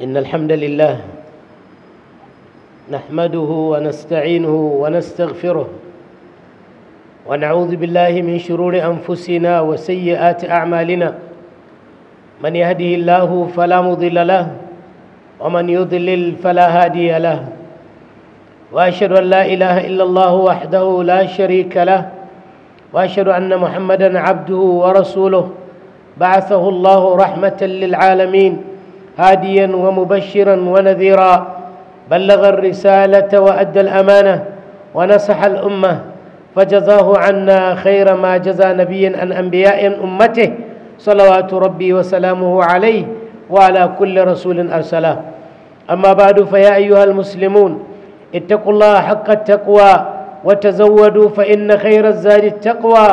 إن الحمد لله نحمده ونستعينه ونستغفره، ونعوذ بالله من شرور أنفسنا وسيئات أعمالنا. من يهده الله فلا مضل له، ومن يضلل فلا هادي له. وأشهد أن لا إله إلا الله وحده لا شريك له، وأشهد أن محمدا عبده ورسوله، بعثه الله رحمة للعالمين، هاديا ومبشرا ونذيرا، بلغ الرسالة وأدى الأمانة ونصح الأمة، فجزاه عنا خير ما جزى نبيا عن أنبياء أمته، صلوات ربي وسلامه عليه وعلى كل رسول أرسله. أما بعد، فيا أيها المسلمون، اتقوا الله حق التقوى وتزودوا، فإن خير الزاد التقوى.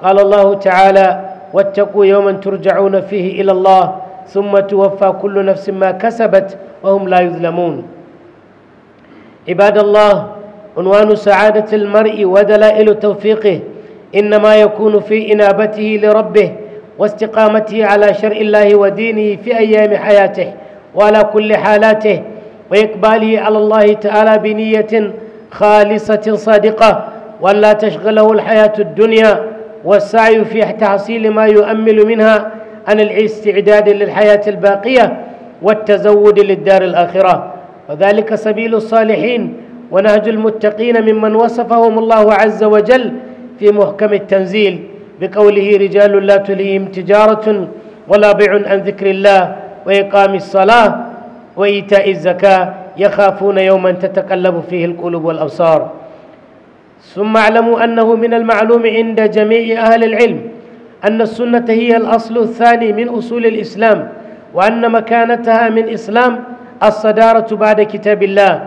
قال الله تعالى: واتقوا يوما ترجعون فيه إلى الله ثم توفى كل نفس ما كسبت وهم لا يظلمون. عباد الله، عنوان سعادة المرء ودلائل توفيقه إنما يكون في إنابته لربه واستقامته على شرع الله ودينه في أيام حياته وعلى كل حالاته، وإقباله على الله تعالى بنية خالصة صادقة، ولا تشغله الحياة الدنيا والسعي في تحصيل ما يؤمل منها عن الاستعداد للحياة الباقية والتزود للدار الآخرة. وذلك سبيل الصالحين ونهج المتقين ممن وصفهم الله عز وجل في محكم التنزيل بقوله: رجال لا تلهيهم تجارة ولا بيع عن ذكر الله وإقام الصلاة وإيتاء الزكاة يخافون يوما تتقلب فيه القلوب والأبصار. ثم اعلموا أنه من المعلوم عند جميع أهل العلم أن السنة هي الأصل الثاني من أصول الإسلام، وأن مكانتها من إسلام الصدارة بعد كتاب الله،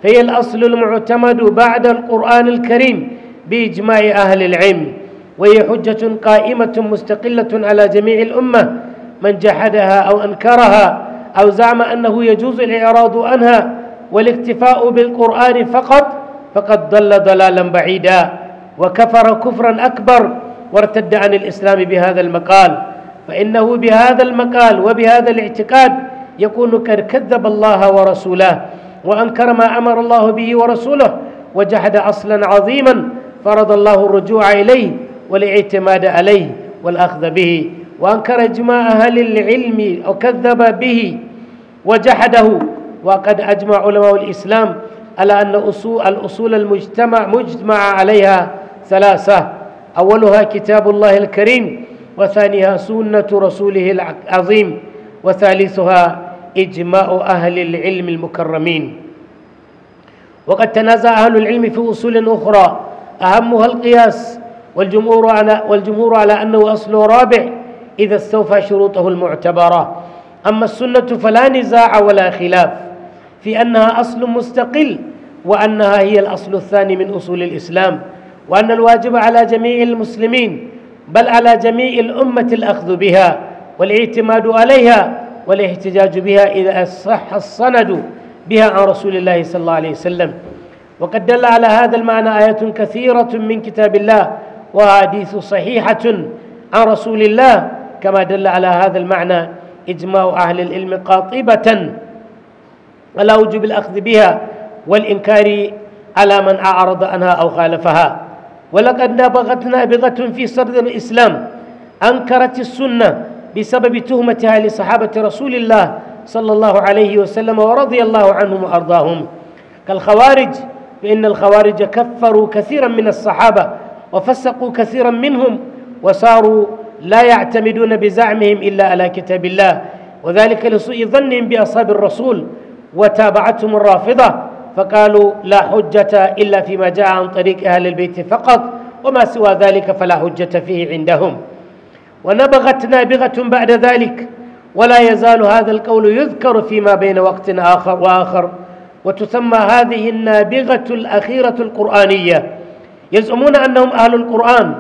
فهي الأصل المعتمد بعد القرآن الكريم بإجماع أهل العلم، وهي حجة قائمة مستقلة على جميع الأمة. من جحدها أو أنكرها أو زعم أنه يجوز الإعراض عنها والاكتفاء بالقرآن فقط فقد ضل ضلالا بعيدا وكفر كفرا أكبر وارتد عن الإسلام بهذا المقال، فإنه بهذا المقال وبهذا الاعتقاد يكون قد كذب الله ورسوله وأنكر ما أمر الله به ورسوله، وجحد أصلا عظيما فرض الله الرجوع إليه والاعتماد عليه والأخذ به، وأنكر إجماع أهل العلم وكذب به وجحده. وقد أجمع علماء الإسلام على أن الأصول المجتمع مجمع عليها ثلاثة: أولها كتاب الله الكريم، وثانيها سنة رسوله العظيم، وثالثها إجماع أهل العلم المكرمين. وقد تنازع أهل العلم في أصول أخرى أهمها القياس، والجمهور على أنه أصل رابع إذا استوفى شروطه المعتبرة. أما السنة فلا نزاع ولا خلاف في أنها أصل مستقل، وأنها هي الأصل الثاني من أصول الإسلام، وأن الواجب على جميع المسلمين بل على جميع الأمة الأخذ بها والاعتماد عليها والاحتجاج بها إذا صح السند بها عن رسول الله صلى الله عليه وسلم. وقد دل على هذا المعنى آيات كثيرة من كتاب الله وأحاديث صحيحة عن رسول الله، كما دل على هذا المعنى إجماع أهل العلم قاطبة على وجوب الأخذ بها والإنكار على من أعرض عنها أو خالفها. ولقد نبغت نابغة في صدر الإسلام أنكرت السنة بسبب تهمتها لصحابة رسول الله صلى الله عليه وسلم ورضي الله عنهم وأرضاهم، كالخوارج، فإن الخوارج كفروا كثيرا من الصحابة وفسقوا كثيرا منهم، وصاروا لا يعتمدون بزعمهم إلا على كتاب الله، وذلك لسوء ظنهم بأصحاب الرسول، وتابعتهم الرافضة فقالوا لا حجة إلا فيما جاء عن طريق أهل البيت فقط، وما سوى ذلك فلا حجة فيه عندهم. ونبغت نابغة بعد ذلك، ولا يزال هذا القول يذكر فيما بين وقت آخر وآخر، وتسمى هذه النابغة الأخيرة القرآنية. يزعمون أنهم أهل القرآن،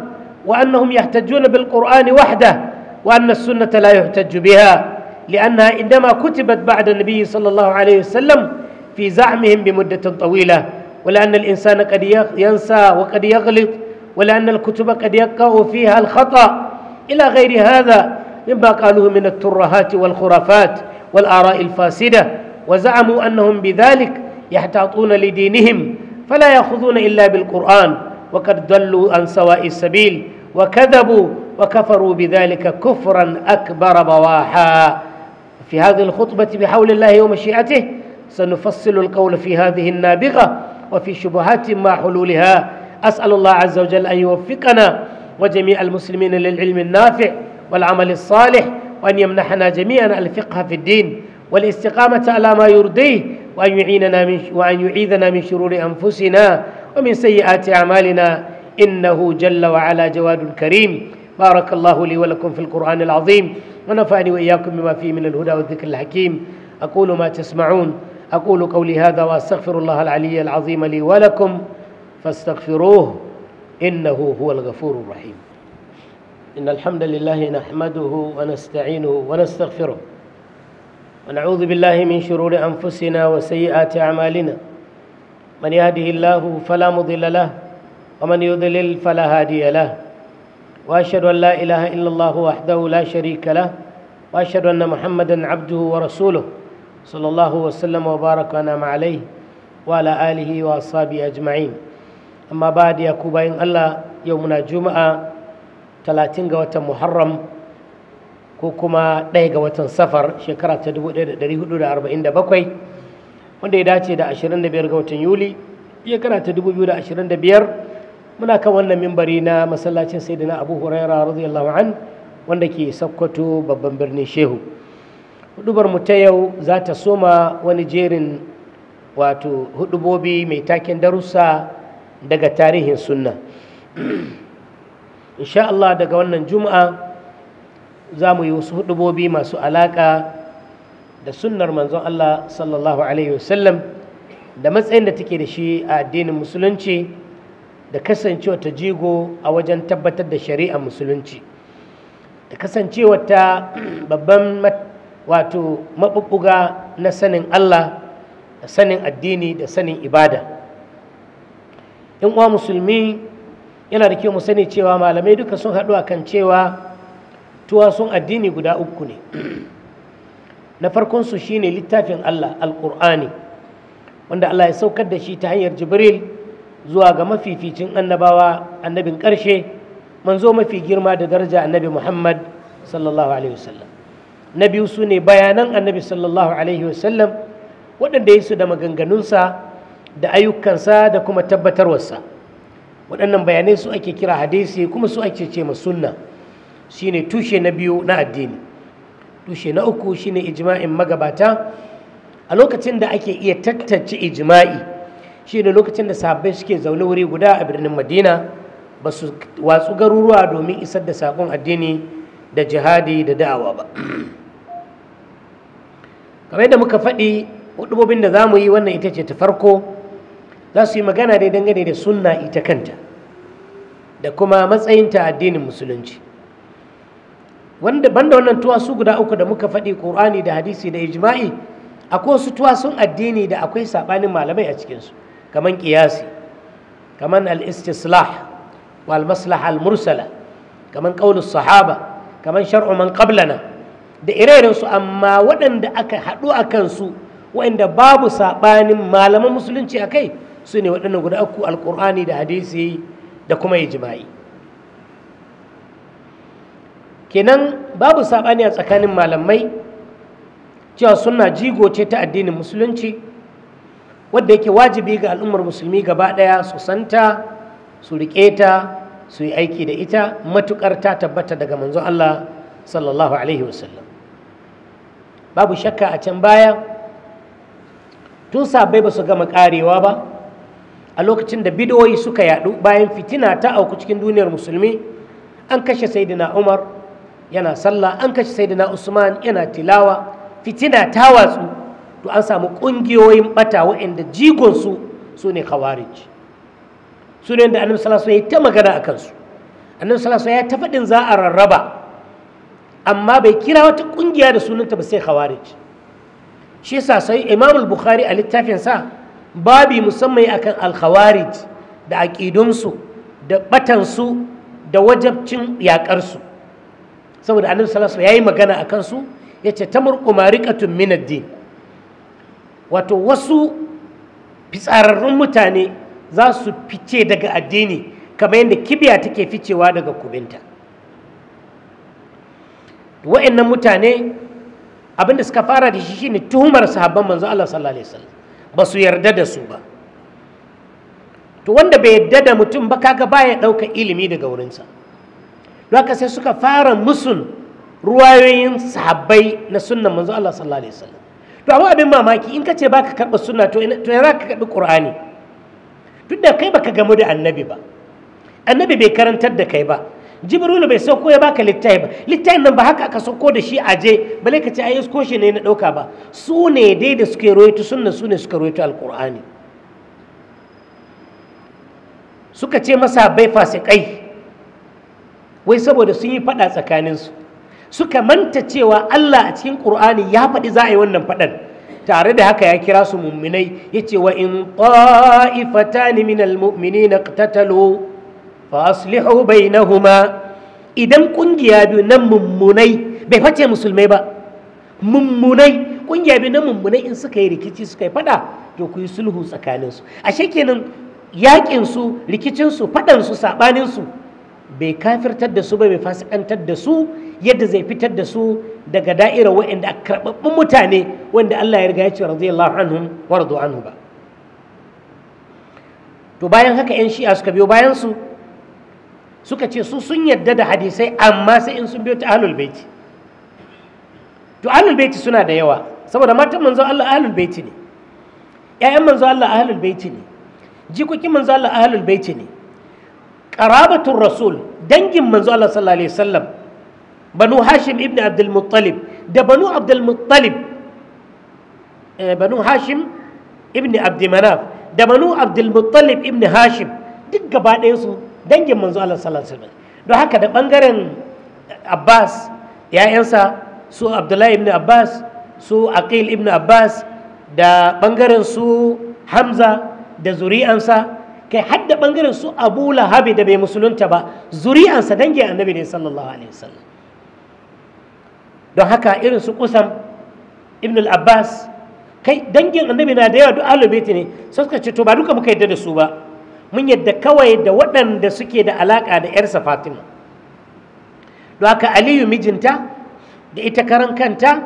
وأنهم يحتجون بالقرآن وحده، وأن السنة لا يحتج بها، لأنها إنما كتبت بعد النبي صلى الله عليه وسلم في زعمهم بمدة طويلة، ولأن الإنسان قد ينسى وقد يغلط، ولأن الكتب قد يقع فيها الخطأ، إلى غير هذا مما قالوه من الترهات والخرافات والآراء الفاسدة، وزعموا أنهم بذلك يحتاطون لدينهم، فلا يأخذون إلا بالقرآن، وقد ضلوا عن سواء السبيل وكذبوا وكفروا بذلك كفرا أكبر بواحا. في هذه الخطبة بحول الله ومشيئته سنفصل القول في هذه النابغة وفي شبهات مع حلولها. أسأل الله عز وجل أن يوفقنا وجميع المسلمين للعلم النافع والعمل الصالح، وأن يمنحنا جميعا الفقه في الدين والاستقامة على ما يرضيه، وأن يعيذنا من شرور أنفسنا ومن سيئات أعمالنا، إنه جل وعلا جواد كريم. بارك الله لي ولكم في القرآن العظيم، ونفعني وإياكم بما فيه من الهدى والذكر الحكيم. أقول ما تسمعون، أقول قولي هذا وأستغفر الله العلي العظيم لي ولكم فاستغفروه إنه هو الغفور الرحيم. إن الحمد لله نحمده ونستعينه ونستغفره، ونعوذ بالله من شرور أنفسنا وسيئات أعمالنا. من يهده الله فلا مضل له، ومن يضلل فلا هادي له. وأشهد أن لا إله إلا الله وحده لا شريك له، وأشهد أن محمدا عبده ورسوله، صلى الله وسلم وبارك ونعم عليه وعلى آله وأصحابه أجمعين. أما بعد، يا كوباين الله، يومنا جمعة 30 ga watan Muharram ko kuma 1 ga watan Safar shekara ta 1447, wanda ya dace da 25 ga watan Yuli shekara ta 2025. Muna kan wannan mimbari na masallacin Sayyidina Abu Huraira radiyallahu an, wanda ke Sokoto, babban birnin Shehu. Hudubar mu ta yau za ta soma wani jerin wato hudubobi mai taken darussa daga tarihin sunna. Insha Allah, daga wannan juma'a za mu yi wasu hudubobi masu alaka da sunnar manzon Allah sallallahu alaihi wasallam, da matsayin da take da shi a addinin musulunci, da kasancewa ta jigo a wajen tabbatar da shari'ar musulunci, da kasancewa ta babban wato maɓuɓɓuga na sanin Allah da sanin addini da sanin ibada. In uwa musulmi, yana da kyau mu sani cewa malamai duka sun haɗu akan cewa tuwasun addini guda uku ne. Na farkonsu shine littafin Allah, Alƙur'ani, wanda Allah ya saukar da shi ta hanyar Jibril zuwa ga mafificin annabawa, annabin ƙarshe, manzo mafi girma da daraja, Annabi Muhammad sallallahu alaihi wasallam. Na biyu su ne bayanan Annabi sallallahu alaihi wasallam, waɗanda ya su da maganganunsa da ayyukansa da kuma tabbatarwarsa. Waɗannan bayanai su ake kira hadisi, kuma su ake ce ma sunna. Shine tushe na biyu na addini. Tushe na uku shine ijma'in magabata. A lokacin da ake iya tattace ijma'i shine lokacin da sahabbai suke zaune wuri guda a birnin Madina, ba su watsu garuruwa domin isar da saƙon addini da jihadi da da'awa ba. Kamar yadda muka faɗi, hudubobin da za mu yi, wannan ita ce ta farko, za su yi magana dai dangane da sunna ita kanta da kuma matsayinta addinin musulunci. Wanda banda wannan tuwasu guda uku da muka faɗi, Ƙur'ani da hadisi da ijma'i, akwai wasu tuwasun addini da akwai saɓanin malamai a cikinsu, kamar ƙiyasi, kamar al-istislah wal maslaha al-mursala, kamar qaulus sahaba, kamar shar'u man qablana, da ire su. Amma waɗanda aka haɗu a kansu, waɗanda babu saɓanin malaman musulunci a kai, su ne waɗannan guda uku: Alƙur'ani da hadisi da kuma ijma'i. Kenan babu saɓani a tsakanin malamai cewa sunna jigo ce ta addinin musulunci, wadda yake wajibi ga al'ummar musulmi gaba ɗaya su santa, su riƙe ta, su yi aiki da ita, matuƙar ta tabbata daga manzon Allah sallallahu alaihi wasallam. Babu shakka, a can baya, tun sahabbai ba su gama ƙarewa ba, a lokacin da bidiyoyi suka yaɗu bayan fitina ta auku cikin duniyar musulmi, an kashe Saidina Umar yana sallah, an kashe Saidina Usman yana tilawa, fitina ta watsu. To, an samu ƙungiyoyin bata waɗanda jigonsu su ne Khawarij, su ne da Annabi sallallahu alaihi ya ta magana a kansu. Annabi sallallahu alaihi ya ta faɗin za a rarraba, amma bai kira wata ƙungiya da sunanta ba sai Khawarij. Shi yasa sai Imam al-Bukhari a littafin sa babi musamman akan al-Khawarij da aqidunsu da batansu da wajabcin yaƙarsu, saboda Annabi sallallahu alaihi ya yi magana akan su, Yace tamruqu mariqatun min ad-din, wato wasu fitsararrun mutane za su fice daga addini kamar yadda kibiya take ficewa daga kubinta. Wa'annan mutane abinda suka fara da shi shine tuhumar sahabban manzo Allah sallallahu alaihi wasallam, ba su yarda da su ba. To wanda bai yarda da mutum ba kaga baya ɗauka ilimi daga wurinsa. Don haka sai suka fara musun ruwayoyin sahabbai na sunnan manzo Allah sallallahu alaihi wasallam. To amma abin mamaki, in ka ce baka karɓa sunna, to ya za ka karɓi Qur'ani? Duk da kai baka gamu da annabi ba, annabi bai karantar da kai ba, Jibrilu bai sauko ya baka littafi ba, littafin nan ba haka aka sauko da shi aje bale ka ce ai isko shi ne na ɗauka ba. Su ne dai da suke rawaito sunna, su ne suka rawaito alqur'ani. Suka ce masa bai fasikai, wai saboda sun yi faɗa tsakaninsu. Suka manta cewa Allah a cikin Qur'ani ya faɗi za a yi wannan faɗan. Tare da haka ya kira su mumminai, ya ce wa in ta'ifatani minal mu'minina iqtatalu fa aslihu bainahuma. Idan kungiya biyu na mummunai, bai face musulmai ba, mummunai, kungiya biyu na mummunai in suka yi rikici suka yi faɗa, to ku yi sulhu tsakaninsu. Ashe kenan yakin su, rikicin su, faɗan su, saɓanin su bai kafirtar da su ba, bai fasikantar da su yadda zai fitar da su daga da'irar waɗanda aka karɓaɓɓun mutane wanda Allah ya riga ya ce radiyallahu anhum wa radu anhu ba. To bayan haka yan shi'a suka biyo bayan su, suka ce su sun yadda da hadisai amma sai in sun biyo ta ahlul baiti. To ahlul baiti suna da yawa, saboda matan manzo Allah ahlul baiti ne, ƴaƴan manzo Allah ahlul baiti ne, jikokin manzo Allah ahlul baiti ne, qarabatur rasul dangin manzo Allah sallallahu alaihi wasallam, banu Hashim ibn Abdul Muttalib da banu Abdul Muttalib, banu Hashim ibn Abd Manaf da banu Abdul Muttalib ibn Hashim, duk gaba ɗayan su dangin manzo Allah sallallahu alaihi wasallam. Don haka da bangaren Abbas, ‘ya'yansa su Abdullahi ibn Abbas, su Aqil ibn Abbas, da bangaren su Hamza da zuri'ansa, kai har da bangaren su Abu Lahabi da bai musulunta ba, zuri'ansa dangin annabi ne sallallahu alaihi wasallam. Don haka irin su Qusam ibn al-Abbas, kai dangin annabi na da yawa, duk ahlul baiti ne. Sai suka ce to ba duka muka yadda da su ba, mun yadda kawai da waɗanda suke da alaka da yarsa Fatima. Don haka Aliyu mijinta da ita karan kanta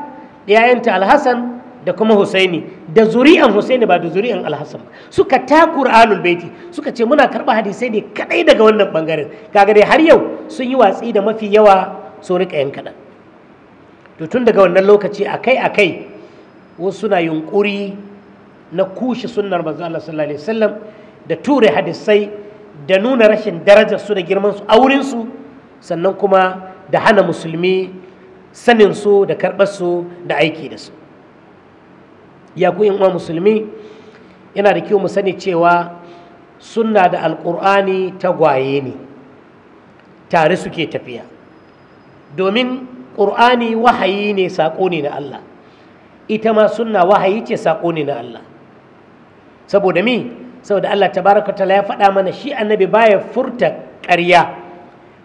da yayanta Al-Hasan da kuma Husaini, da zuri'an Husaini ba da zuri'an Al-Hasan ba, suka takura ahlul baiti, suka ce muna karɓa hadisai ne kadai daga wannan bangaren. Kaga dai har yau sun yi watsi da mafi yawa, sun rika yan kaɗan. To tun daga wannan lokaci akai akai wasu suna yunkuri na kushe sunnar manzo Allah sallallahu alaihi wasallam da ture hadisai da nuna rashin darajar su da girman su a wurin su, sannan kuma da hana musulmi sanin su da karɓar su da aiki da su. Ya ku uwa musulmi, yana da kyau mu sani cewa sunna da alƙur'ani tagwaye ne, tare suke tafiya. Domin ƙur'ani wahayi ne, saƙo ne na Allah, ita ma sunna wahayi ce, saƙo ne na Allah. Saboda mi? Saboda Allah tabaraka ta'ala ya faɗa mana shi annabi baya furta ƙarya,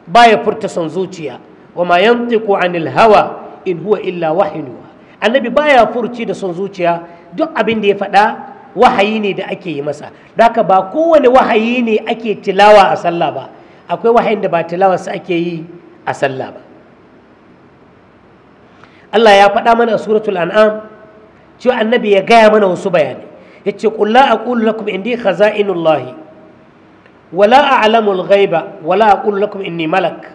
baya furta son zuciya. Wa ma yantiqu anil hawa in huwa illa wahyun yuha. Annabi baya furci da son zuciya, duk abin da ya faɗa wahayi ne da ake yi masa. Don haka ba kowane wahayi ne ake tilawa a sallah ba, akwai wahayin da ba tilawarsa ake yi a sallah ba. Allah ya faɗa mana a suratul an'am cewa annabi ya gaya mana wasu bayanai. Yace qul la aqulu lakum indi khaza'inullahi wala a'lamu al-ghaiba wala aqulu lakum inni malak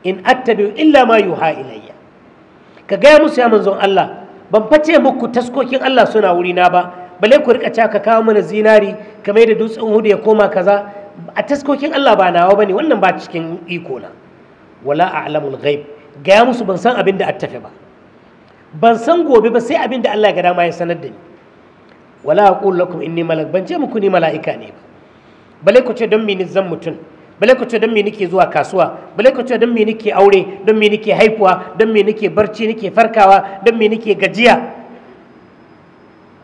in attabi'u illa ma yuha ilayya. Ka gaya musu ya manzon Allah, ban face muku taskokin Allah suna wurina ba, bale ku rika cewa ka kawo mana zinari kamar yadda dutsen Uhud ya koma kaza. A taskokin Allah ba nawa bane, wannan ba cikin iko na. Wala a'lamu al-ghaib, gaya musu ban san abin da attafe ba, ban san gobe ba, sai abin da Allah ya ga dama ya sanar da ni. Wala aqulu lakum inni malak, ban ce muku ni mala'ika ne ba, bale ku ce don me ni zan mutum, bale ku ce don me nake zuwa kasuwa, bale ku ce don me nake aure, don me nake haifuwa, don me nake barci nake farkawa, don me nake gajiya.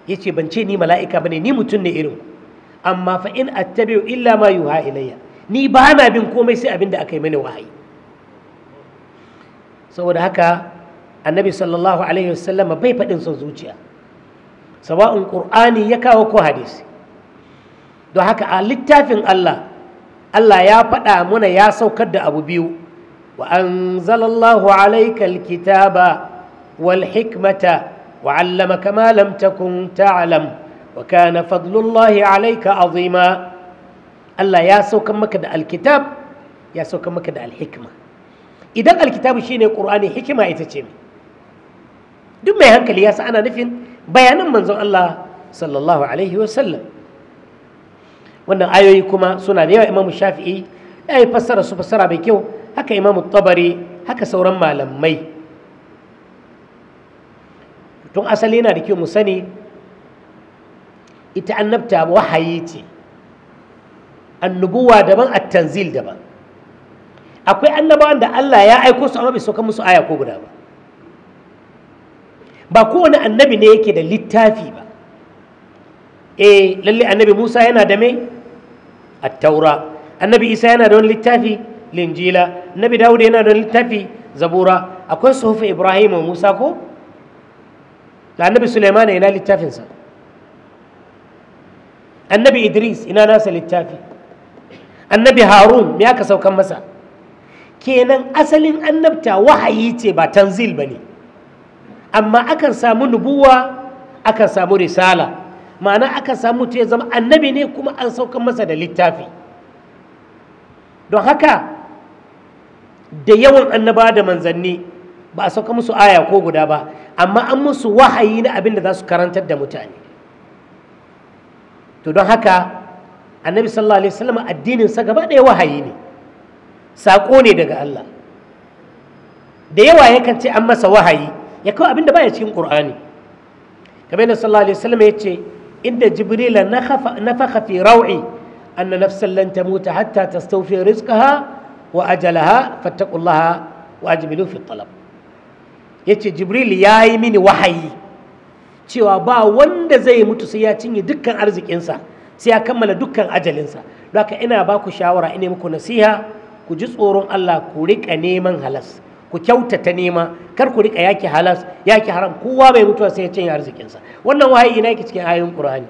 Yace ban ce ni mala'ika bane, ni mutum ne irin ku, amma fa in attabi'u illa ma yuha ilayya, ni ba na bin komai sai abin da aka yi mani wahayi. Saboda haka Annabi sallallahu alaihi wasallam bai faɗin son zuciya, sawa'un ƙur'ani ya kawo ko hadisi. Don haka a littafin Allah, Allah ya faɗa muna ya saukar da abu biyu: wa anzalallahu alayka alkitaba wal hikmata wa 'allamaka ma lam takun ta'lam wa kana fadlullahi alayka azima. Allah ya saukar maka da alkitab, ya saukar maka da alhikma. Idan alkitabu shine ƙur'ani, hikima ita ce mai duk mai hankali ya sa ana nufin bayanan manzon Allah sallallahu alaihi wasallam. Wannan ayoyi kuma suna da yawa. Imamu Shafi'i ya yi fassara su fassara mai kyau, haka Imamu Tabari, haka sauran malamai. Tun asali yana da kyau mu sani ita annabta wahayi ce, annubuwa daban, at-tanzil daban. Akwai annabawan da Allah ya aiko su amma bai sauka musu aya ko guda ba. Ba kowane annabi ne yake da littafi ba. Eh, lalle annabi Musa yana da mai at-Taura, annabi Isa yana da wani littafi Linjila, annabi Dawud yana da wani littafi Zabura, akwai suhufi Ibrahim wa Musa ko da annabi Sulaiman, ina littafinsa? Annabi Idris, ina nasa littafi? Annabi Harun, me aka saukan masa? Kenan asalin annabta wahayi ce, ba tanzil ba ne. Amma akan samu nubuwa, akan samu risala, ma'ana akan samu ya zama annabi ne kuma an saukan masa da littafi. Don haka da yawan annaba da manzanni ba a sauka musu aya ko guda ba, amma an musu wahayi na abin da za su karantar da mutane. To don haka annabi sallallahu alaihi wasallam addinin sa gaba ɗaya wahayi ne, saƙo ne daga Allah. Da yawa yakan ce an masa wahayi, ya kawo abin da baya cikin Qur'ani. Kamar yadda sallallahu alaihi wasallam ya ce, inda Jibrila nafakha fi raw'i anna nafsan lan tamuta hatta tastawfi rizqaha wa ajalaha, fattaqullaha wa ajmilu fi talab. Yace Jibril ya yi mini wahayi cewa ba wanda zai mutu sai ya cinye dukkan arzikinsa, sai ya kammala dukkan ajalinsa. Don haka ina ba ku shawara, ina muku nasiha, ku ji tsoron Allah, ku riƙa neman halas, ku kyautata nema, kar ku riƙa yaki halas yaki haram. Kowa bai mutuwa sai ya cinye arzikinsa. Wannan wahayi ina yake cikin ayoyin Qur'ani?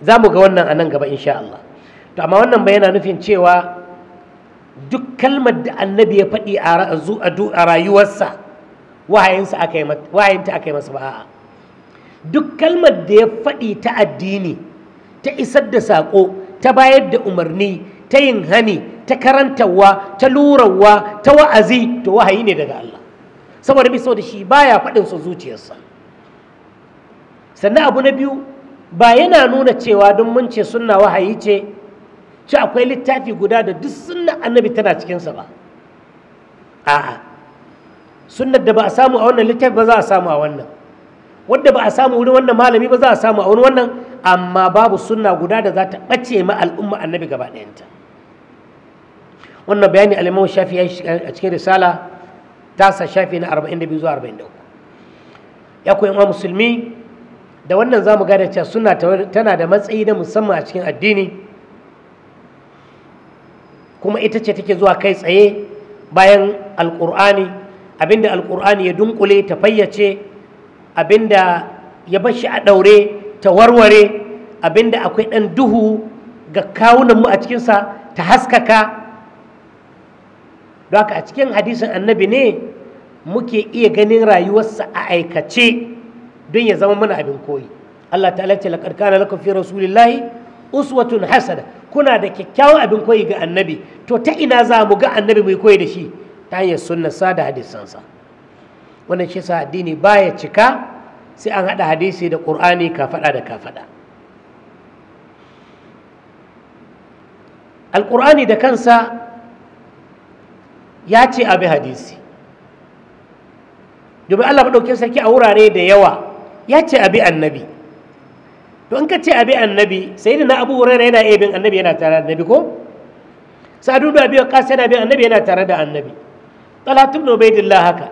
Za mu ga wannan a nan gaba insha Allah. To amma wannan bai yana nufin cewa duk kalmar da annabi ya faɗi a rayuwarsa wahayinta aka yi masa ba. A'a, duk kalmar da ya faɗi ta addini, ta isar da saƙo, ta bayar da umarni, ta yin hani, ta karantarwa, ta lurarwa, ta wa'azi, to wahayi ne daga Allah. Saboda bisa da shi baya faɗin su zuciyarsa. Sannan abu na biyu, ba yana nuna cewa don mun ce sunna wahayi ce ce akwai littafi guda da duk sunna annabi tana cikinsa ba. A'a, sunnar da ba a samu a wannan littafi ba za a samu a wannan, wanda ba a samu wurin wannan malami ba za a samu a wurin wannan, amma babu sunna guda da za ta ɓace ma al'umma annabi gaba ɗayanta. Wannan bayani al-Imam Shafi ya a cikin risala tasa, shafi na 42 zuwa 43. Ya koyi wa musulmi, da wannan zamu gane cewa sunna tana da matsayi na musamman a cikin addini, kuma ita ce take zuwa kai tsaye bayan alƙur'ani. Abinda alƙur'ani ya dunkule ta fayyace, abinda ya bashi a ɗaure ta warware, abinda akwai ɗan duhu ga kawunanmu a cikinsa ta haskaka. Don haka a cikin hadisin annabi ne muke iya ganin rayuwarsa a aikace don ya zama mana abin koyi. Allah ta'ala ce, laqad kana lakum fi rasulillahi uswatun hasana. Kuna da kyakkyawan abin koyi ga annabi. To ta ina za mu ga annabi mai koyi da shi? Ta hanyar sunnarsa da hadisansa. Wannan shi sa addini baya cika sai an haɗa hadisi da ƙur'ani kafaɗa da kafaɗa. Alƙur'ani da kansa ya ce abi hadisi, domin Allah maɗaukin sarki a wurare da yawa ya ce abi annabi. To in ka ce abi annabi, sai da na Abu Hurairah yana iya bin annabi, yana tare da annabi ko? Sa'adu da Abi Waqqas yana bin annabi, yana tare da annabi. Talhat ibn Ubaidillah haka,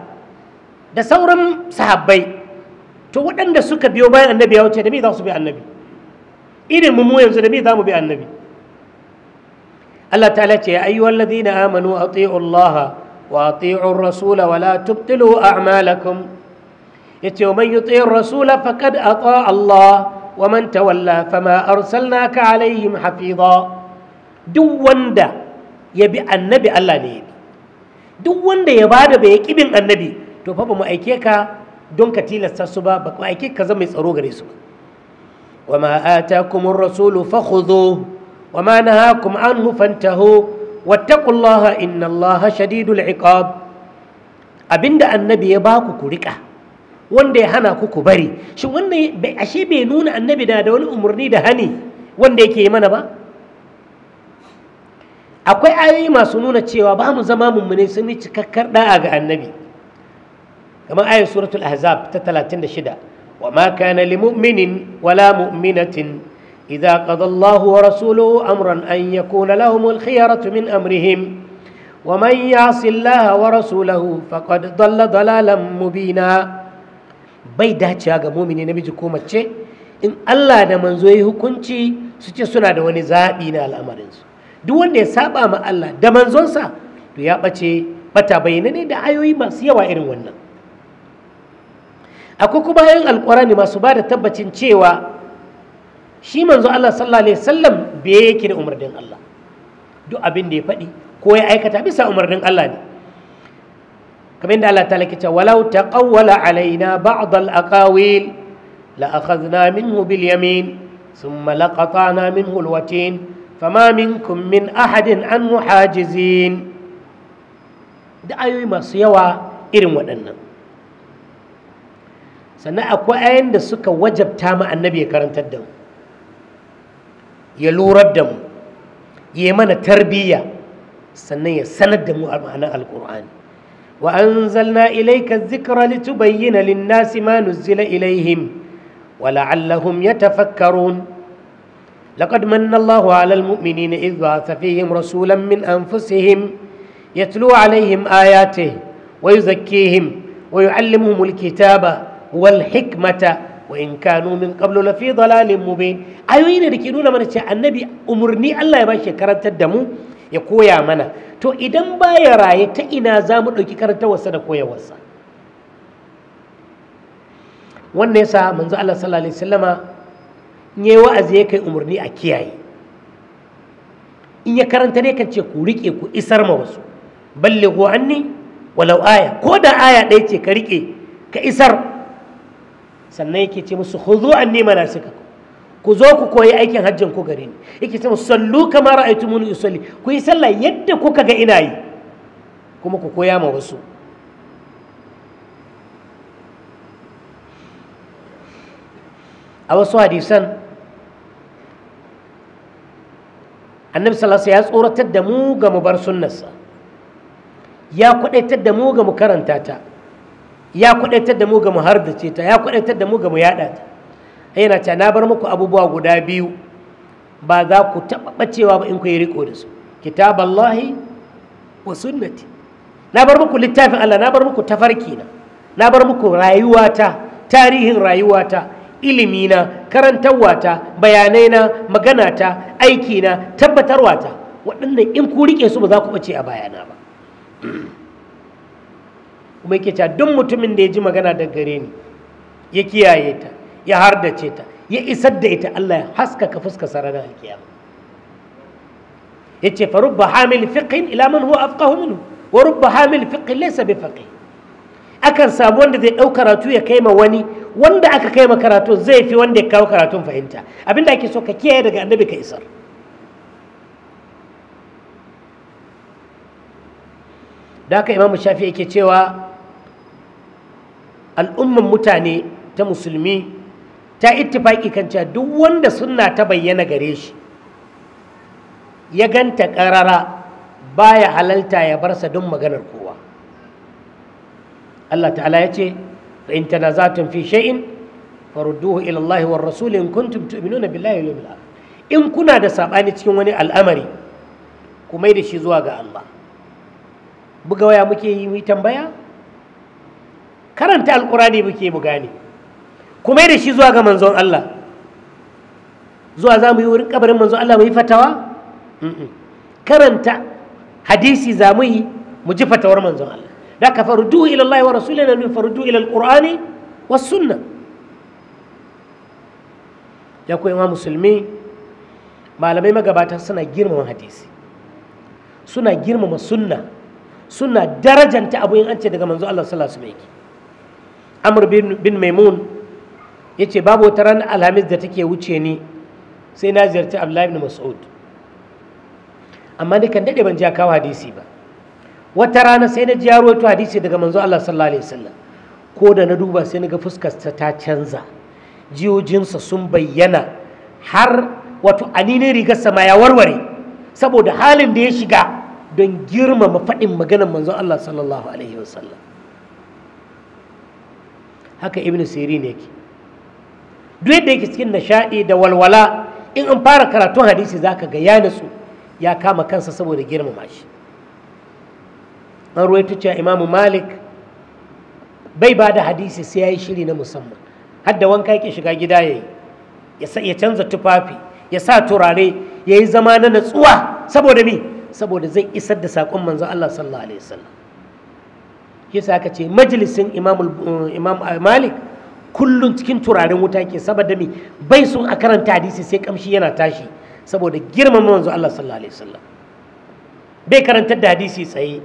da sauran sahabbai. To waɗanda suka biyo bayan annabi ya wuce, da me za su bi annabi? Irin mu yanzu, da me za mu bi annabi? Allah ta'ala ce, ya ayyuhal ladina amanu ati'u Allah وأطيعوا الرسول ولا تبطلوا أعمالكم. يتي ومن يطيع الرسول فقد أطاع الله ومن تولى فما أرسلناك عليهم حفيظا. duk wanda ya bi annabi, Allah ne ya bi. Duk wanda ya bada bai ƙi bin annabi, to fa ba mu aike ka don ka tilasta su ba, ba mu aike ka zama mai tsaro gare su ba. Wama atakumur rasulu fakhudhuhu wama nahakum anhu fantahu wattaqullaha innallaha shadidul iqab. Abinda annabi ya baku ku rika, wanda ya hana ku ku bari. Shin wannan ashe bai nuna annabi da wani umarni da hani wanda yake yi mana ba? Akwai ayoyi masu nuna cewa ba mu zama mummune sun yi cikakkar da'a ga annabi, kamar ayar suratul Ahzab ta 36: wa ma kana li mu'minin wala mu'minatin idza qada Allahu wa rasuluhu amran an yakuna lahumul khiyaratu min amrihim wa man ya'si Allaha wa rasulahu faqad dalla dalalan mubina. Bai dacewa ga mumini namiji ko mace, in Allah da manzo yi hukunci, su ce suna da wani zaɓi na al'amarinsu. Duk wanda ya saba ma Allah da manzonsa, to ya ɓace bata bayyana ne, da ayoyi masu yawa irin wannan. Akwai kuma ayoyin Alƙur'ani masu ba da tabbacin cewa shi manzo Allah sallallahu alaihi wasallam bai yake da umarnin Allah. Duk abin da ya faɗi ko ya aikata, bisa umarnin Allah ne, kamar yadda Allah ta cewa: walau taqawwala alaina ba'd al-aqawil la akhadna minhu bil yamin thumma laqata'na minhu al-watin fama minkum min ahadin anhu hajizin. Da ayoyi masu yawa irin waɗannan. Sannan akwai ayoyin da suka wajabta ma annabi ya karantar da mu, ya lurar da mu, ya mana tarbiyya, sannan ya sanar da mu a ma'anar Alƙur'ani: wa anzalna ilayka dhikra litubayyana lin-nasi ma nuzila ilayhim wa la'allahum yatafakkarun. لقد من الله على المؤمنين إذ بعث فيهم رسولا من أنفسهم يتلو عليهم آياته ويزكيهم ويعلمهم الكتاب والحكمة وإن كانوا من قبل لفي ضلال مبين. Ayoyi ne da ke nuna mana cewa annabi umarni Allah ya bashi karantar da mu, ya koya mana. To idan baya raye, ta ina za mu ɗauki karantarwarsa da koyarwarsa? Wannan yasa manzo Allah sallallahu alaihi wasallama in yayi wa'azi ya kai umarni a kiyaye, in ya karanta ne kan ce ku rike ku isar ma wasu, ballighu anni walau aya, ko da aya ɗaya ce ka rike ka isar. Sannan yake ce musu: khudhu anni manasikakum, ku zo ku koyi aikin hajjin ku gare ni. Yake ce musu: sallu kama ra'aytumuni usalli, ku yi sallah yadda kuka ga ina yi, kuma ku koya ma wasu. A wasu hadisan, annabi sallallahu alaihi ya tsoratar da mu ga mu bar sunnarsa, ya kwadaitar da mu ga mu karanta ta, ya kwadaitar da mu ga mu hardace ta, ya kwadaitar da mu ga mu yada ta. Yana cewa: na bar muku abubuwa guda biyu, ba za ku taɓa ɓacewa ba in ku yi riko da su: kitaballahi wa sunnati. Na bar muku littafin Allah, na bar muku tafarki na, na bar muku rayuwata, tarihin rayuwata, ilimina, karantarwata, bayanaina, maganata, aikina, tabbatarwata. Waɗannan in ku riƙe su, ba za ku ɓace a bayana ba. Kuma yake cewa duk mutumin da ya ji magana daga gare ni, ya kiyaye ta, ya hardace ta, ya isar da ita, Allah ya haskaka fuskar ranar alkiyama. Yace: fa rubba hamil fiqhin ila man huwa afqahu minhu wa rubba hamil fiqhin laysa bi faqih. Akan samu wanda zai ɗau karatu ya kai ma wani, wanda aka kai ma karatu zai fi wanda ya kawo karatun fahimta. Abinda ake so, ka kiyaye daga annabi ka isar. Da haka Imamu Shafi yake cewa al'umman mutane ta musulmi ta ittifaki kan cewa duk wanda sunna ta bayyana gare shi, ya ganta ƙarara, baya halalta ya barsa don maganar kowa. Allah ta'ala ya ce: fa in tanaza'tum fi shay'in farudduhu ila Allah war rasul in kuntum tu'minuna billahi wal yawmil akhir. In kuna da sabani cikin wani al'amari, ku mai da shi zuwa ga Allah. Buga waya muke yi mu tambaya? Karanta Alqurani muke mu gane. Ku mai da shi zuwa ga manzon Allah. Zuwa za mu yi wurin kabarin manzon Allah mu yi fatawa? Karanta hadisi za mu yi Mu ji fatawar manzon Allah. Da ka farudduhu ila Allah wa rasulina min faruddu ila alqur'ani was sunna. Ya ku imam musulmi, malamai magabata suna girmama hadisi, suna girmama sunna, suna darajanta abu in an ce daga manzo Allah sallallahu alaihi wasallam yake. Amr bin Maimun yace babu wata ranar Alhamis da take wuce ni sai na ziyarci Abdullahi ibn Mas'ud, amma ni kan dade ban ji kawo hadisi ba. Wata rana sai na ji ya rawaito hadisi daga manzo Allah sallallahu alaihi wasallam. Ko da na duba sai na ga fuskarsa ta canza, jiyojinsa sun bayyana, har wato aninin rigarsa ma ya warware saboda halin da ya shiga don girmama faɗin maganar manzon Allah sallallahu alaihi wasallam. Haka Ibn Sirin yake, duk yadda yake cikin nishaɗi da walwala, in an fara karatun hadisi zaka ga ya nutsu, ya kama kansa saboda girmama shi. An ruwaito cewa Imamu Malik bai ba da hadisi sai ya yi shiri na musamman, har da wanka yake shiga gida ya yi, ya canza tufafi, ya sa turare, ya yi zama na natsuwa. Saboda me? Saboda zai isar da saƙon manzon Allah sallallahu alaihi wasallam. Yasa aka ce majalisin Imam Malik kullum cikin turaren wuta ke, saboda me? Bai sun a karanta hadisi sai kamshi yana tashi, saboda girmama manzon Allah sallallahu alaihi wasallam. Bai karantar da hadisi tsaye,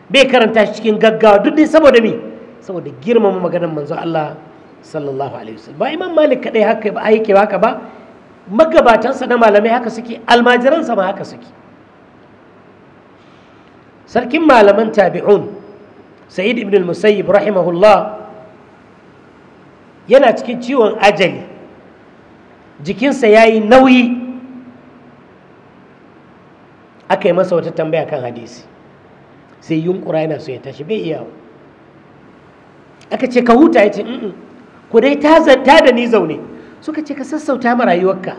bai karanta shi cikin gaggawa, duk dai saboda me? Saboda girmama maganar manzon Allah sallallahu alaihi wasallam. Ba Imam Malik kadai haka ba yake haka ba, magabatansa na malamai haka suke, almajiransa ma haka suke. Sarkin malaman tabi'un Sa'id ibn al-Musayyib rahimahullah yana cikin ciwon ajali, jikinsa yayi nauyi. Aka yi masa wata tambaya kan hadisi, sai yunkura yana so ya tashi, bai iya. Aka ce ka huta, ya ce ku dai ta da ni zaune. Suka ce ka sassauta ma rayuwarka.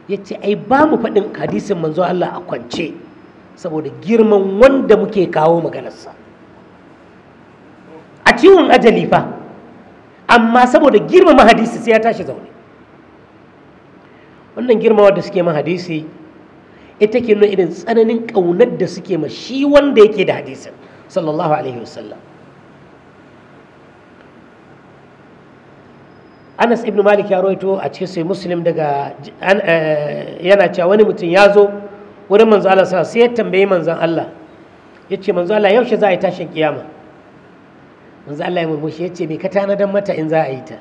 Ya ce ai ba mu faɗin hadisin manzo Allah a kwance, saboda girman wanda muke kawo maganarsa. A ciwon ajali fa, amma saboda girmama hadisi sai ya tashi zaune. Wannan girmawa da suke ma hadisi ita ke nuna irin tsananin ƙaunar da suke ma shi wanda yake da hadisin sallallahu alaihi wasallam. Anas ibn Malik ya rawaito a cikin sai Muslim daga yana cewa wani mutum ya zo wurin manzo Allah sallallahu alaihi wasallam, sai ya tambayi manzon Allah, yace manzo Allah yaushe za a yi tashin kiyama? Manzo Allah ya murmushi yace me ka tanadar mata in za a yi ta?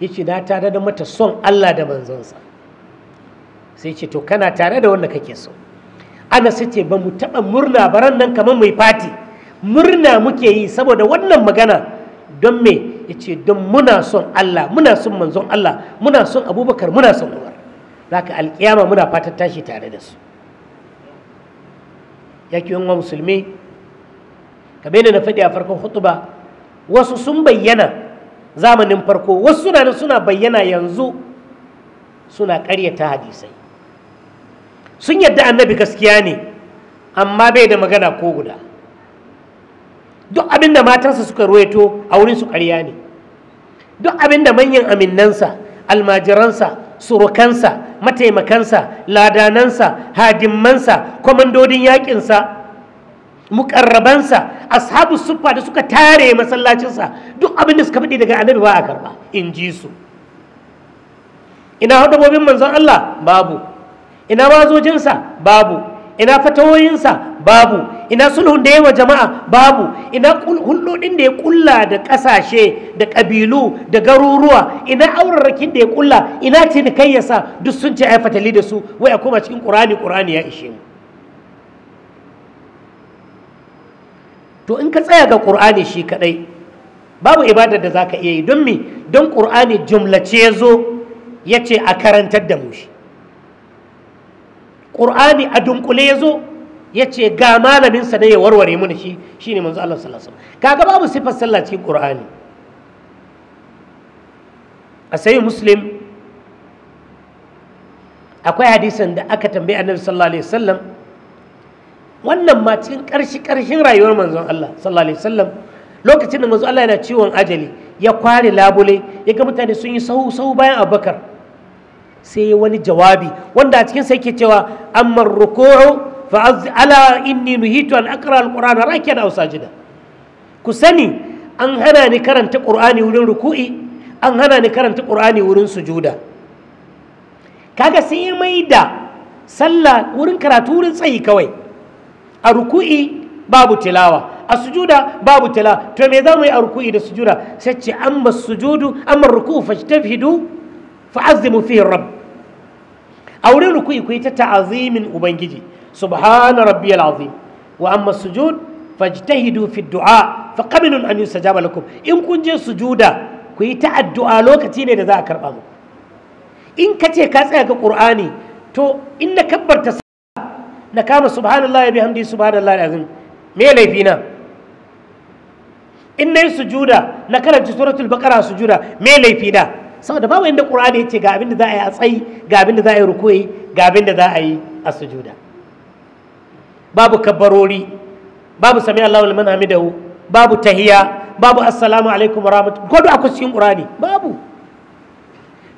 Yace na tanadar mata son Allah da manzonsa. Sai ce to kana tare da wanda kake so. Anas yace ba mu taba murna baran nan kamar mai fati, murna muke yi saboda wannan magana. Don me? Yace don muna son Allah, muna son manzon Allah, muna son Abubakar, muna son Umar. Zaka alkiyama muna fatan tashi tare da su. Ya ki yan musulmi, kamar yadda na faɗi a farkon hutuba, wasu sun bayyana zamanin farko, wasu suna nan suna bayyana yanzu suna ƙaryata hadisai. Sun yadda annabi gaskiya ne, amma bai da magana ko guda. Duk abinda matansa suka ruwaito a wurin su ƙarya ne. Duk abinda manyan aminnansa, almajiransa, surukansa, mataimakansa, ladanansa, hadimmansa, kwamandodin yaƙinsa, muƙarrabansa, ashabu suffa da suka tare masallacinsa, duk abinda suka faɗi daga annabi ba a karɓa, in ji su. Ina hudubobin manzon Allah? Babu. Ina wazojinsa? Babu. Ina fatawoyinsa? Babu. Ina sulhun da yawa jama'a? Babu. Ina hulɗoɗin da ya kulla da ƙasashe da ƙabilu da garuruwa? Ina aurarrakin da ya kulla? Ina cinikayyarsa? Duk sun ce ai fatali da su, wai a koma cikin Ƙur'ani, Ƙur'ani ya ishe mu. To in ka tsaya ga Ƙur'ani shi kaɗai, babu ibadar da za ka iya yi. Don me? Don Ƙur'ani jumlace ya zo ya ce a karantar da mu shi. Ƙur'ani a dunkule ya zo ya ce ga malaminsa ne ya warware mana shi, shine manzo Allah sallallahu alaihi wasallam. Kaga babu sifar sallah cikin Ƙur'ani. A sayi Muslim akwai hadisin da aka tambayi Annabi sallallahu alaihi wasallam, wannan ma cikin ƙarshe-ƙarshen rayuwar manzon Allah sallallahu alaihi wasallam, lokacin da manzon Allah yana ciwon ajali, ya kware labule, ya ga mutane sun yi sahu-sahu bayan Abubakar, sai ya wani jawabi wanda a cikin sai yake cewa amma ruku'u Fa ala inni nuhitu an aqra alqur'ana rakiyan aw sajida. Ku sani an hana ni karanta qur'ani wurin ruku'i, an hana ni karanta qur'ani wurin sujuda. Kaga sai mai da sallah wurin karatu wurin tsayi kawai. A ruku'i babu tilawa, a sujuda babu tilawa. To me za mu yi a ruku'i da sujuda? Sai ce amma sujudu amma ruku'u fajtahiduu fa'azzimu fihi rabb. A wurin ruku'i ku yi ta ta'azimin ubangiji, subhana rabbiyal azim. Wa amma sujud fajtahidu fi du'a fa qabilun an yustajaba lakum. In kun je sujuda ku yi ta addu'a, lokaci ne da za a karba muku. In ka ce ka tsaya ga qur'ani, to in na kabbarta na kama subhanallahi bihamdi subhanallahi azim, me laifi na? In nayi sujuda na karanta suratul baqara sujuda, me laifi na? Saboda babu inda qur'ani yace ga abin da za a yi a tsayi, ga abin da za a yi ruku'i, ga abin da za a yi a sujuda. Babu kabbarori, babu sami Allahu liman hamidahu, babu tahiya, babu assalamu alaikum wa rahmatullahi, ko da akwai cikin qur'ani babu.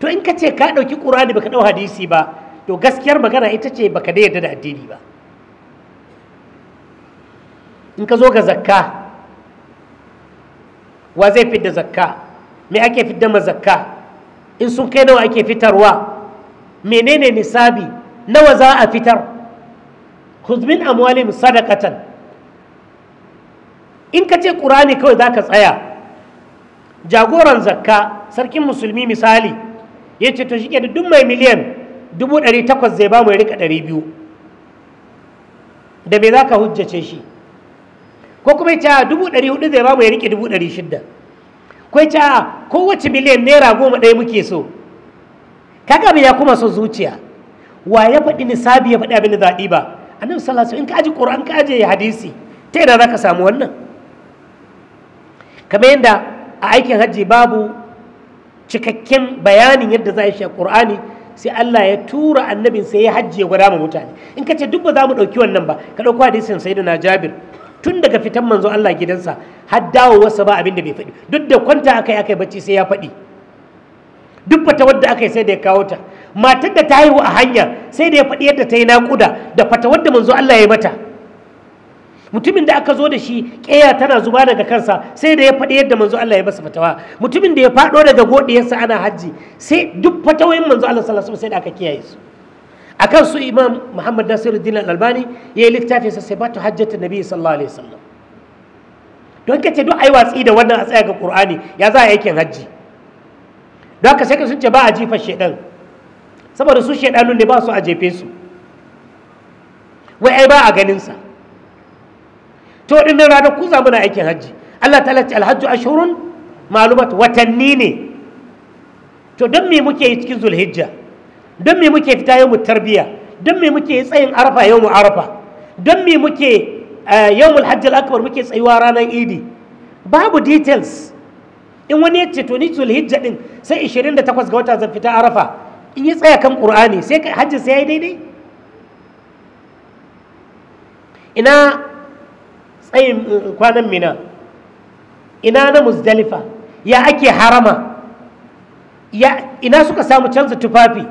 To in ka ce ka dauki qur'ani baka dau hadisi ba, to gaskiyar magana ita ce baka da yarda da addini ba. In ka zo ga zakka, wa zai fidda zakka? Me ake fidda ma zakka? In sun kai nawa ake fitarwa? Menene nisabi? Nawa za a fitar? Khudh min amwalihim sadaqatan. In ka ce qur'ani kawai zaka tsaya, jagoran zakka sarkin musulmi misali yace to shike da duk mai miliyan 800,000 zai ba mu ya rika 200, da me zaka hujjace shi? Ko kuma yace 400,000 zai ba mu ya rike 600,000, ko yace kowace miliyan naira 10 ɗaya muke so. Kaga me ya kuma so zuciya? Wa ya faɗi nisabi, ya faɗi abin da za a ɗiba? Annabi sallallahu alaihi wasallam. In ka aji qur'an, ka aje hadisi, ta ina zaka samu wannan? Kamar yadda a aikin hajji babu cikakken bayanin yadda za a yi shi a qur'ani, sai Allah ya tura annabin sai ya hajji ya gwada ma mutane. In ka ce duk ba za mu ɗauki wannan ba, ka ɗauko hadisin sayyidina Jabir, tun daga fitan manzo Allah gidansa har dawowarsa ba abin da bai faɗi. Duk da kwanta aka yi bacci sai ya faɗi. Duk fatawar da aka yi sai da ya kawo ta. Matar da ta haihu a hanya sai da ya faɗi yadda ta yi naƙuda da fatawar da manzo Allah ya mata. Mutumin da aka zo da shi ƙeya tana zuba daga kansa sai da ya faɗi yadda manzo Allah ya masa fatawa. Mutumin da ya faɗo daga godiyarsa ana hajji, sai duk fatawoyin manzo Allah sallallahu alaihi wasallam sai da aka kiyaye su. Akan su Imam Muhammad Nasiruddin Al-Albani ya yi littafin sa Sifatu Hajjatin Nabi sallallahu alaihi wasallam. Don kace duk ai watsi da wannan a tsaya ga Qur'ani, ya za a aikin hajji? Don haka sai ka sun ce ba a jifa shedan, saboda su shedanun ne ba su a jefe su, wai ai ba a ganin sa. To dinnan ranar ku za muna aikin hajji, Allah ta'ala ce alhajju ashhurun ma'lumat, watanni ne. To don me muke yi cikin Zulhijja? Don me muke fita yawmu tarbiya? Don me muke tsayin arafa yawmu arafa? Don me muke yawmul hajj al-akbar muke tsayuwa ranar idi? Babu details. In wani ya ce to ni Zulhijja din sai 28 ga wata zan fita arafa, in ya tsaya kan qur'ani sai hajji sai yayi daidai? Ina tsayin kwanan Mina? Ina na Muzdalifa? Ya ake harama? Ya ina suka samu canza tufafi?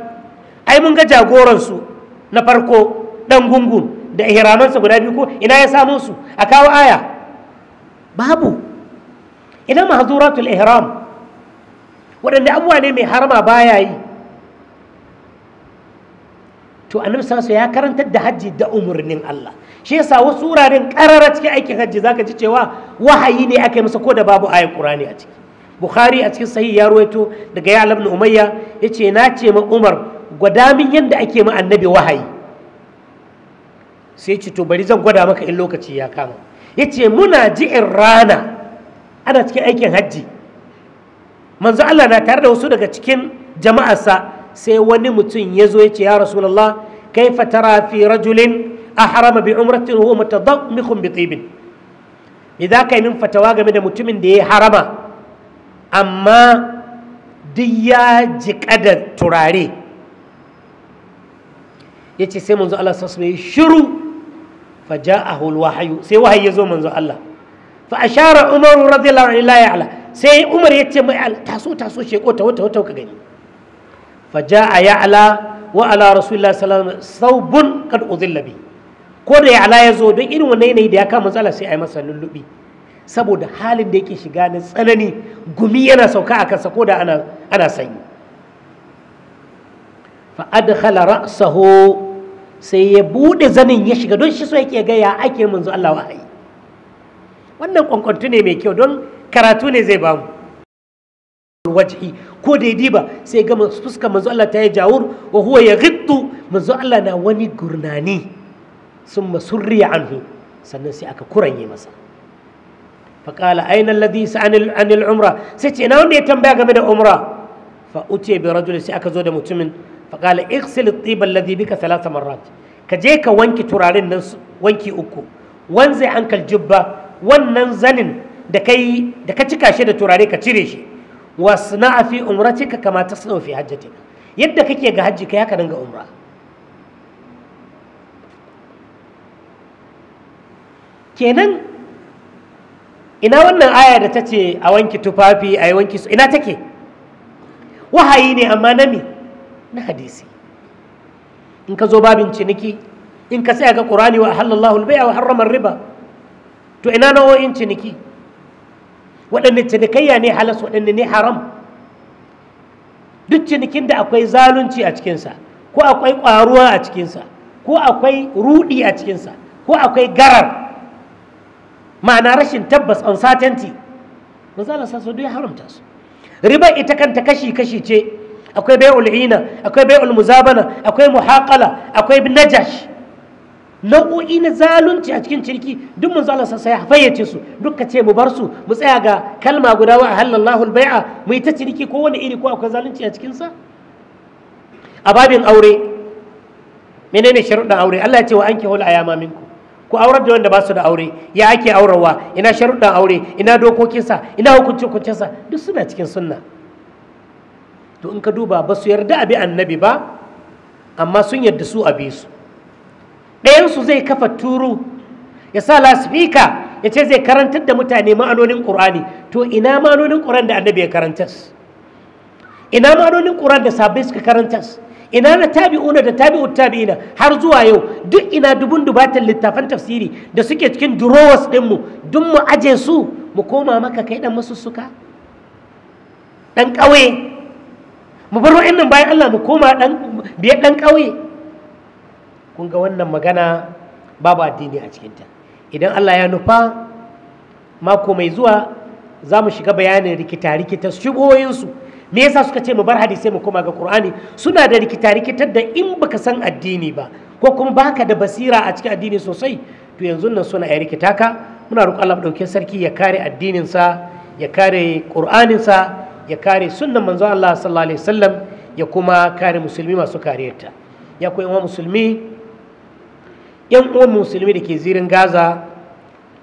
Ai mun ga jagoransu na farko dan gungun da ihramansa guda biyu, ko ina ya samu su? A kawo aya. Babu. Ina mahzuratul ihram? Waɗanda abubuwa ne mai harama baya yi. To annabi sallallahu alaihi wasallam ya karantar da hajji da umarnin Allah. Shi yasa wasu wuraren karara cikin aikin hajji zaka ji cewa wahayi ne aka yi masa ko da babu ayar Qur'ani a ciki. Bukhari a cikin sahih ya ruwaito daga Ya'la ibn Umayya yace na ce ma Umar gwada min yadda ake ma annabi wahayi. Sai ce to bari zan gwada maka in lokaci ya kama. Yace muna ji'in rana ana cikin aikin hajji, manzo Allah na tare da wasu daga cikin jama'arsa, sai wani mutum ya zo ya ce ya Rasulullah, kaifa tara fi rajulin ahrama bi umratin huwa mutadammikhun bi tibin? Me za ka yi min fatawa game da mutumin da ya harama amma duk ya jiƙa da turare? Ya ce sai manzo Allah sallallahu alaihi wasallam shiru, fa ja'ahu alwahyu, sai wahayi ya zo manzo Allah. Fa ashara Umar radiyallahu anhu la ya'la, sai Umar ya ce mai taso taso sheko ta wata wata ka gani. Fa ja'a ya'la wa ala rasulillahi sallallahu alaihi wasallam thawbun qad udilla bi, Ko da ya ala ya zo don irin wannan yanayi da ya kama matsala sai a yi masa lullubi, saboda halin da yake shiga na tsanani, gumi yana sauka a kansa ko da ana sanyi. Fa adkhala ra'sahu, sai ya bude zanin ya shiga, don shi so yake ga ya ake manzo Allah wahayi. Wannan kwankwantu ne mai kyau, don karatu ne zai bamu. Wajhi ko da ya diba sai ga fuskar manzo Allah ta yi jawur, wa huwa yaghittu, manzo Allah na wani gurnani, summa surriya anhu, sannan sai aka kuranye masa. Faqala aina alladhi sa'anil anil umra, sai ce ina wanda ya tambaya game da umra. Fa utiya bi rajul, sai aka zo da mutumin. Faqala ighsil at-tiba alladhi bika thalatha marrat, ka je ka wanki turaren nan wanki uku, wanzai ankal jubba, wannan zanin da kai da ka cika shi da turare ka cire shi, wasna'a fi umratika kama tasna'u fi hajjatika, yadda kake ga hajji kai haka nan ga umra. Kenan ina wannan aya da tace a wanki tufafi, a yi wanki su, ina take? Wahayi ne amma na me? Na hadisi. In ka zo babin ciniki, in ka tsaya ga Qur'ani, wa halallahu al-bai'a wa harrama riba, to ina nau'o'in ciniki? Waɗanne cinikayya ne halas, waɗanne ne haram? Duk cinikin da akwai zalunci a cikinsa, ko akwai ƙwaruwa a cikinsa, ko akwai ruɗi a cikinsa, ko akwai garar, ma'ana rashin tabbas, uncertainty, manzo Allah sallallahu alaihi ya haramta su. Riba ita kanta kashi kashi ce, akwai bai'ul ina, akwai bai'ul muzabana, akwai muhaqala, akwai najash. Nau'o'i na zalunci a cikin ciniki duk manzo Allah sai ya fayyace su. Duk ka ce mu bar su, mu tsaya ga kalma guda wa halallahu al-bai'a, mu yi ta ciniki ko wani iri, ko akwai zalunci a cikin sa. A babin aure, menene sharuɗan aure? Allah ya ce wa ankihul ayama minkum, ku aurar da wanda ba su da aure. Ya ake aurarwa? Ina sharuɗan aure? Ina dokokinsa? Ina hukuncin hukuncinsa? Duk suna cikin sunna. To in ka duba, ba su yarda a bi annabi ba, amma sun yarda su a bi su. Ɗayansu zai kafa turu ya sa lasfika ya ce zai karantar da mutane ma'anonin ƙur'ani. To ina ma'anonin ƙur'an da annabi ya karantar? Ina ma'anonin ƙur'an da sahabbai suka karantar? Ina na tabi'una da tabi'ut tabi'ina har zuwa yau? Duk ina dubun dubatan littafan tafsiri da suke cikin drawers ɗinmu, duk mu aje su mu koma maka kai ɗan masussuka, ɗan ƙauye. Mu bar wa'annan bayan Allah mu koma ɗan biyar ɗan ƙauye. Kun ga wannan magana babu addini a cikinta. Idan Allah ya nufa, mako mai zuwa za mu shiga bayanin rikita-rikita shuboyinsu. Me yasa suka ce mu bar hadisai mu koma ga Qur'ani? Suna da rikita-rikitar da in baka san addini ba, ko kuma baka da basira a cikin addini sosai, to yanzu nan suna ya rikita ka. Muna roƙon Allah ɗauke sarki ya kare addininsa, ya kare Qur'aninsa, ya kare sunnan manzon Allah sallallahu alaihi wasallam, ya kuma kare musulmi masu kariyarta. Ya ku yan musulmi, yan uwan musulmi da ke zirin Gaza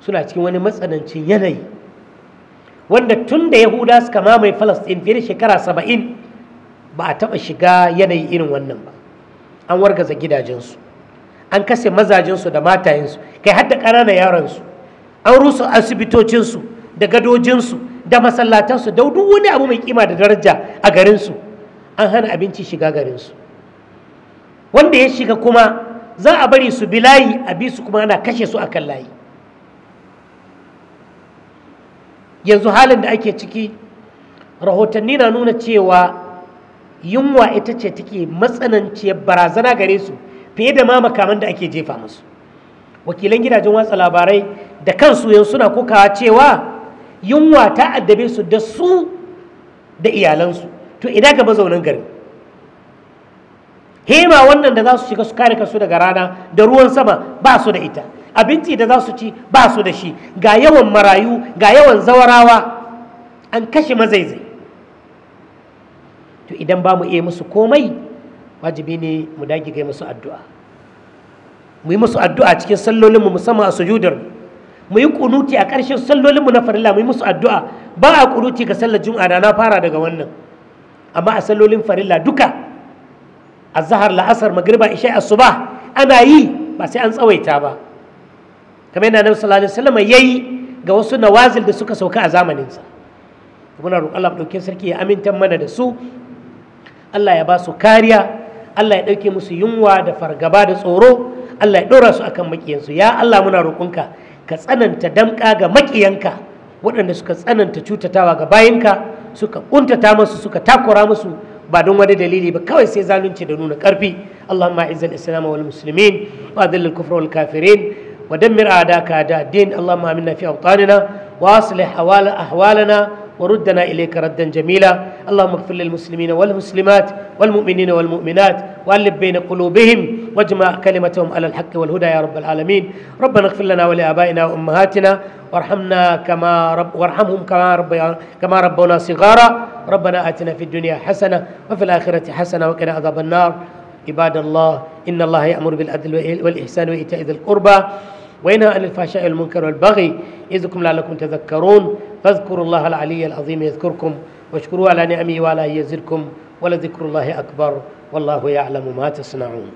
suna cikin wani matsanancin yanayi, wanda tun da Yahuda suka mamaye Falasɗin fiye da shekara 70 ba a taɓa shiga yanayi irin wannan ba. An wargaza gidajensu, an kashe mazajensu da matayensu, kai har da ƙananan yaransu, an rusa asibitocinsu da gadojinsu da masallatansu da duk wani abu mai kima da daraja a garinsu. An hana abinci shiga garinsu, wanda ya shiga kuma za a bari su bi layi a bi su kuma ana kashe su akan layi. Yanzu halin da ake ciki, rahotanni na nuna cewa yunwa ita ce take matsananciyar barazana gare su fiye da ma makaman da ake jefa musu. Wakilan gidajen watsa labarai da kansu yanzu suna kokawa cewa yunwa ta addabe su da su da iyalansu. To ina ga mazaunan garin? Hema wannan da za su shiga su kare kansu daga rana da ruwan sama ba su da ita, abinci da za su ci ba su da shi, ga yawan marayu, ga yawan zawarawa, an kashe mazaizai. To idan ba mu iya musu komai, wajibi ne mu dage gai musu addu'a, mu yi musu addu'a cikin sallolinmu, musamman a sujudar mu yi kunuti a ƙarshen sallolinmu na farilla, mu yi musu addu'a. Ba a kunuti ga sallar juma'a da na fara daga wannan, amma a sallolin farilla duka, azhar, la'asar, magriba, isha, asuba, ana yi, ba sai an tsawaita ba, kamar yadda Annabi sallallahu alaihi wasallam yayi ga wasu nawazil da suka sauka a zamaninsa. Muna roƙon Allah ɗauke sarki ya amintan mana da su, Allah ya ba su kariya, Allah ya ɗauke musu yunwa da fargaba da tsoro, Allah ya ɗora su akan maƙiyansu. Ya Allah, muna roƙonka ka tsananta damƙa ga maƙiyanka waɗanda suka tsananta cutatawa ga bayinka, suka ƙuntata musu, suka takura musu ba don wani dalili ba, kawai sai zalunci da nuna ƙarfi. Allahumma a'izz al-islam wal muslimin wa adhill al-kufra wal kafirin wa dammir a'daka a'da ad-din. Allahumma aminna fi awtanina wa aslih ahwalana وردنا إليك ردا جميلا. اللهم اغفر للمسلمين والمسلمات والمؤمنين والمؤمنات، وألف بين قلوبهم، واجمع كلمتهم على الحق والهدى يا رب العالمين. ربنا اغفر لنا ولآبائنا وأمهاتنا، وارحمنا كما رب وارحمهم كما ربونا صغارا. ربنا آتنا في الدنيا حسنة وفي الآخرة حسنة وقنا عذاب النار. عباد الله، إن الله يأمر بالعدل والإحسان وإيتاء ذي القربى وينهى عن الفحشاء والمنكر والبغي يعظكم لعلكم تذكرون. فاذكروا الله العلي العظيم يذكركم، واشكروه على نعمه وعلى يزدكم، ولذكر الله أكبر، والله يعلم ما تصنعون.